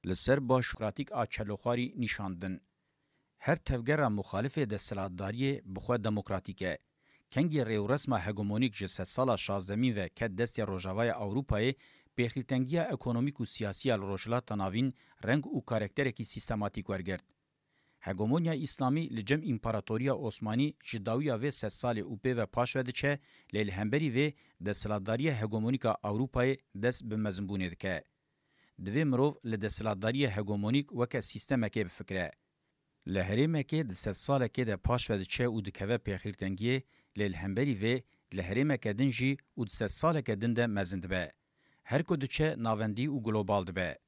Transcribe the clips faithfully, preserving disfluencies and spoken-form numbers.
Li ser baş demokratîk a çelûxwarî nîşandin. Her tevgera muxalifê desthilatdariyê bi xwe demokratîk e. Kengî rêwresma hegemonîk ji sedsala şazdemîn ve ket destê Rojavaya Ewropayê, pêxîrtengiya ekonomîk û siyasî ya li Rojhilata Navîn reng û karakterekî sîstematîk wergirt. Hegemonya Îslamî li cem Împaratoriya Osmanî ji dawiya vê sedsalê û pê ve paş ve diçe, lê li hemberî vê desthilatdariya hegemonîk a Ewropayê dest bi mezinbûnê dike. Divê mirov li desthilatdariya hegemonîk weke sîstemekê bifikire. Li herêmekê di sedsalekê de paş ve diçe û dikeve pêxîrtengiyê, lê li hemberî vê li herêmeke din jî û di sedsaleke din de mezin dibe. Her ku diçe navendî û global dibe.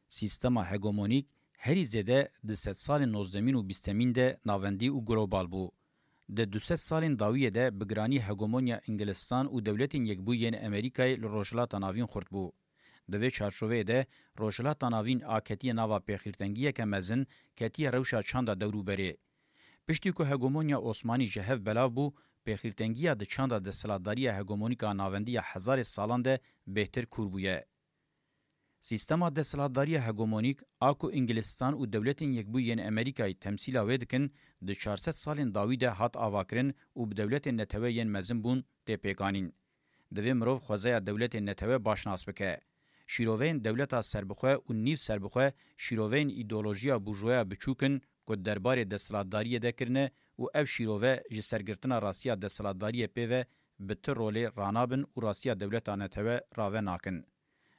Sîstema hegemonîk herî zêde di sedsalên nozdemîn û bîstemîn de navendî û global bû. Di du sed salên dawiyê de bi giranî hegemonya Îngilistan û Dewletên Yekbûyî yên Amerîkayê li Rojhilata Navîn xurt bû. Di vê çarçoveyê de Rojhilata Navîn a ketiye nava pêxîrtengiyeke mezin, ketiye rewşa çanda dewrûberê. Piştî ku hegemonya Osmanî ji hev belav bû, pêxîrtengiya di çanda desthilatdariya hegemonîk a navendî ya hezarê salan de bêhtir kûr bûye. Sîstema desthilatdariya hegemonîk a ku Îngilistan û Dewletên Yekbûyî yên Amerîkayê temsîla wê dikin, di çar sed salên dawî de hat avakirin û bi dewletên netewe yên mezin bûn tê pêkanîn. Divê mirov xwezaya dewletên netewe baş nas bike. Şîroveyên dewleta serbixwe û nîv serbixwe şîroveyên îdeolojiya burjuwaya biçûk in ku derbarê desthilatdariyê de kirine û ev şîrove ji sergirtina rastiya desthilatdariyê pê ve bi ti rolê ranabin û rastiya dewleta netewe rave nakin.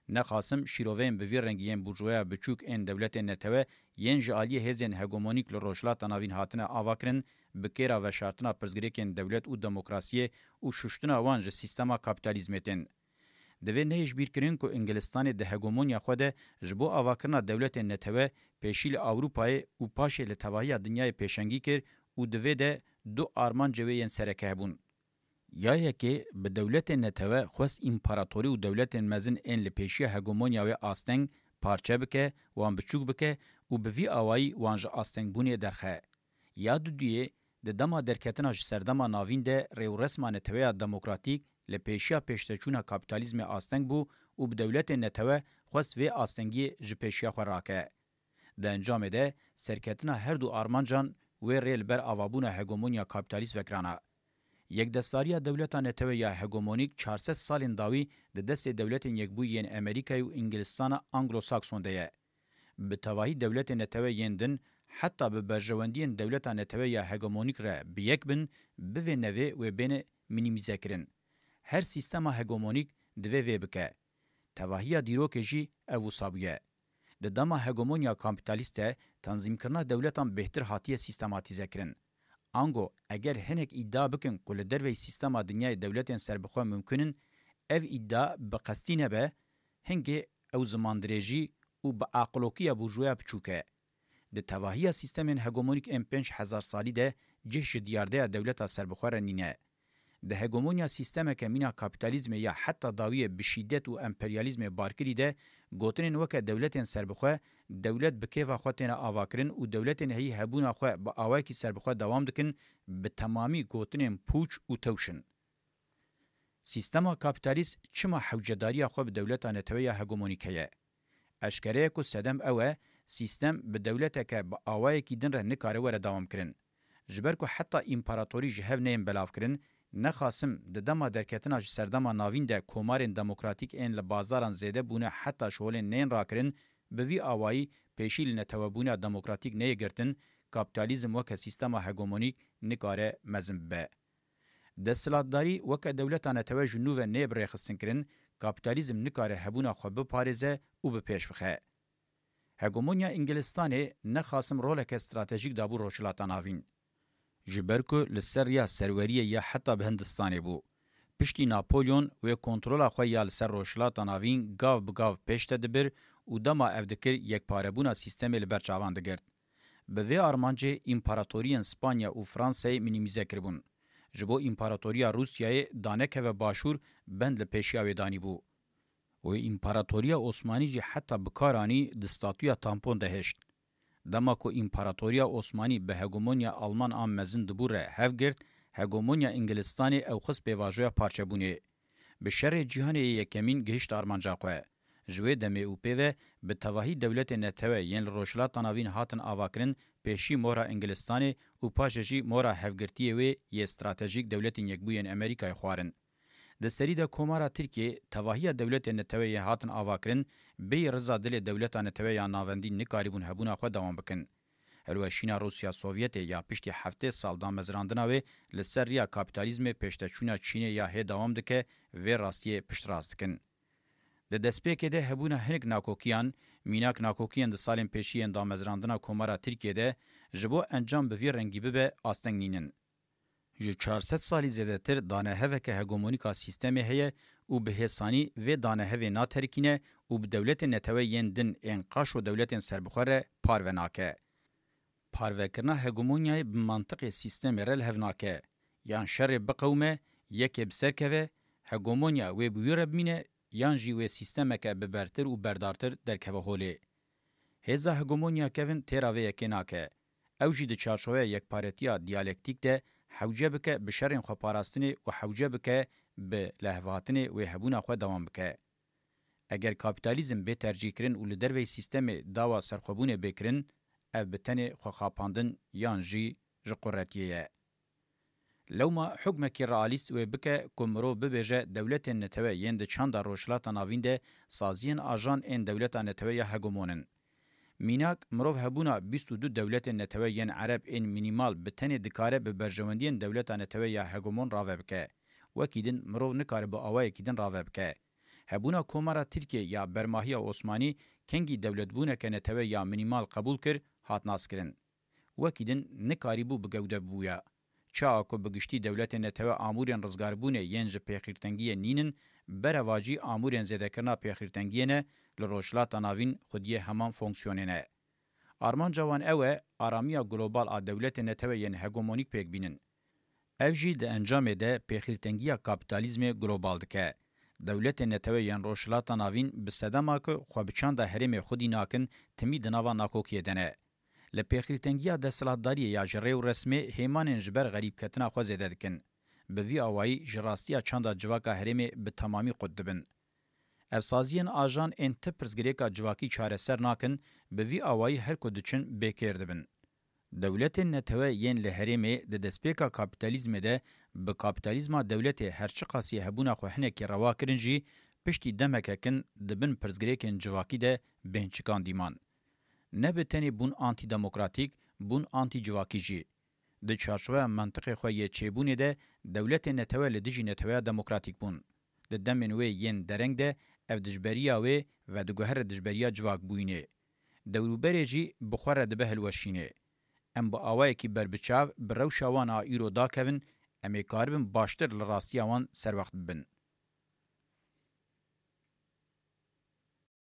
Nexasim şîroveyên bi vî rengî yên burjuwaya biçûk ên dewletên netewe yên ji aliyê hêzên hegemonîk li Rojhilata Navîn hatine avakirin, bi kêra veşartina pirsgirêkên dewlet û demokrasiyê û şuştina wan ji sîstema kapîtalîzmê tên. Divê neyê ji bîr kirin ku Îngilistanê di hegemonya xwe de ji bo avakirina dewletên netewe pêşî li Ewropayê û paşê li tevahiya dinyayê pêşengî kir û di vê de du armancê wê yên sereke hebûn. Ya yekê bi dewletên netewe xwest împaratorî û dewletên mezin ên li pêşiya hegemonya wê asteng parçe bike, wan biçûk bike û bi vî awayî wan ji astengbûnê derxe. Ya duduyê, di dema derketina ji serdema navîn de rêwresma neteweya demokratîk li pêşiya pêşteçûna kapîtalîzmê asteng bû û bi dewletên netewe xwest vê astengiyê ji pêşiya xwe rake. Di encamê de serketina her du armancan wê rê li ber avabûna hegemonya kapîtalîst vekirana. Yekdestdariya dewleta netewe ya hegemonîk çar sed salên dawî di destê Dewletên Yekbûyî yên Amerîkayê û Îngilistana Anglo-Sakson de ye. Bi tevahî dewletên netewe yên din, heta bi berjewendiyên dewleta netewe ya hegemonîk re bi yek bin, bivê nevê wê bêne mînîmîzekirin. Her sîstema hegemonîk divê vê bike. Tevahiya dîrokê jî ev wisa bûye. Di dema hegemonya kapîtalîst de tanzîmkirina dewletan bêhtir hatiye sîstematîzekirin. Ango eger hinek îdia bikin ku li derveyî sîstema dinyayê dewletên serbixwe mumkin in, ev îdia bi qestî nebe, hingê ew zimandirêjî û bi aqilokiya burjuwaya biçûk e. Di tevahiya sîstemên hegemonîk ên pênc hezar salî de cih ji diyardeya dewleta serbixwe re nîne. Di hegemonya sîstemeke mîna kapîtalîzmê ya heta dawiyê bi şîdet û emperyalîzmê barkirî de, gotinên weke dewletên serbixwe, dewlet bi kêfa xwe têne avakirin û dewletên heyî hebûna xwe bi awayekî serbixwe dewam dikin, bi temamî gotinên pûç û tewş in. Sîstema kapîtalîst çima hewcedariya xwe bi dewleta netewe ya hegemonîk heye? Eşkere ye ku sedem ew e, sîstem bi dewleteke bi awayekî din re nikare were dewamkirin. Ji ber ku heta împaratorî ji hev neyên belavkirin, nexasim di dema derketina ji serdema navîn de komarên demokratîk ên li bazaran zêde bûne heta ji holê neyên rakirin, bi vî awayî pêşî li netewebûna demokratîk neyê girtin, kapîtalîzm weke sîstema hegemonîk nikare mezin bibe. Desthilatdarî weke dewleta netewe ji nû ve neyê bi rêxistinkirin, kapîtalîzm nikare hebûna xwe biparêze û bi pêş bixe. Hegemonya Îngilistanê nexasim roleke stratejîk dabû Rojhilata Navîn. Ji ber ku li ser riya serweriyê ya heta bi Hindistanê bû. Piştî Napolyon wê kontrola xwe ya li ser Rojhilata Navîn gav bi gav pêş de dibir û dema ev dikir yekparebûna sîstemê li ber çavan digirt. Bi vê armancê împaratoriyên Spanya û Fransayê mînîmîze kiribûn. Ji bo împaratoriya Rûsyayê danekeve başûr bend li pêşiya wê danîbû. Û împaratoriya Osmanî jî heta bi kar anî di statuya tampon de hişt. Dema ku împaratoriya Osmanî bi hegemonya Alman a mezin dibû re hev girt, hegemonya Îngilistanê ew xist pêvajoya parçebûnê. Bi şerê cîhanê yê yekemîn gihişt armanca xwe. Ji wê demê û pê ve bi tevahî dewletên netewe yên li Rojhilata Navîn hatin avakirin pêşî mora Îngilistanê û paşê jî mora hevgirtiyê wê yê stratejîk dewletên Yekbûyên Amerîkayê xwarin. Di serî de Komara Tirkiyê tevahiya dewletên netewe yê hatin avakirin bêyî riza dilê dewleta netewe ya navendî nikarîbûn hebûna xwe dewam bikin. Hilweşîna Rûsya Sovyetê ya piştî heftê sal damezrandina wê li ser riya kapîtalîzmê pêşteçûna Çînê ya hê dewam dike, vê rastiyê piştrast dikin. Di destpêkê de hebûna hinek nakokiyan, mînak nakokiyên di salên pêşî yên damezrandina Komara Tirkiyê de ji bo encam bi vî rengî bibe asteng nînin. Ji çar sed salî zêdetir daneheveke hegemonîk a sîstemê heye û bi hêsanî vê danehevê naterikîne û bi dewletên netewe yên din ên qaşo dewletên serbixwe re parve nake. Parvekirina hegemonyayê bi mantiqê sîstemê re li hev nake. Yan şerê biqewime, yekê bi ser keve, hegemonya wê bi wî re bimîne, yan jî wê sîstemeke bi bertir û berdartir derkeve holê. Hêza hegemonya kevin têra vê yekê nake. Ew jî di çarçoveya yekparetiya diyalektîk de hewce bike bi şerên xweparastinê û hewce bike bi lehevhatinê wê hebûna xwe dewam bike. Eger kapîtalîzm bê tercîhkirin û li derveyî sîstemê dawa serxwebûnê bê kirin, ev bi tenê xwexapandin yan jî ji quretiyê ye. Lewma hukmekî realîst wê bike ku mirov bibêje dewletên netewe yên di çanda Rojhilata Navîn de saziyên ajan ên dewleta netewe ya hegemon in. Mînak, mirov hebûna bîst û du dewletên netewe yên ereb ên mînîmal bi tenê dikare bi berjewendiyên dewleta netewe ya hegemon rave bike. Wekî din mirov nikare bi awayekî din rave bike. Hebûna Komara Tirkiyê ya bermahiya Osmanî kengî dewletbûneke netewe ya mînîmal qebûl kir, hat naskirin. Wekî din nikarîbû bi gewde bibûya. Çawa ku bi giştî dewletên netewe amûrên rizgarbûnê yên ji pêxîrtengiyê nînin, berevajî amûrên zêdekirina pêxîrtengiyê ne, li Rojhilata Navîn xwediyê heman fonksiyonê ne. Armanca wan ew e, aramiya global a dewletên netewe yên hegemonîk pêk bînin. Ev jî di encamê de pêxîrtengiya kapîtalîzmê global dike. Dewletên netewe yên Rojhilata Navîn bi sedema ku xwe bi çanda herêmê xwedî nakin, timî di nava nakokiyê de ne. Li pêxîrtengiya desthilatdariyê ya ji rê û resmê hêmanên ji ber xerîbketina xwe zêde dikin. Bi vî awayî ji rastiya çanda civaka herêmê bi temamî qut dibin. Ev saziyên ajan ên ti pirsgirêka civakî çareser nakin, bi vî awayî her ku diçin bêkêr dibin. Dewletên netewe yên li herêmê di destpêka kapîtalîzmê de bi kapîtalîzma dewletê her çiqasî hebûna xwe hinekî rewa kirin jî, piştî demeke kin di bin pirsgirêkên civakî de bên çikandî man. Ne bi tenê bûn antîdemokratîk, bûn antîcivakî jî. Di çarçoveya mentiqê xwe yê çêbûnê de dewletên netewe li dijî neteweya demokratîk bûn. Di demên wê yên dereng de ev dijberiya wê vediguhere dijberiya civakbûyînê. Dewrûberê jî bi xwe re dibe hilweşînê. Em bi awayekî berbiçav bi rewşa wan a îro dakevin, em ê karibin baştir li rastiya wan serwext bibin.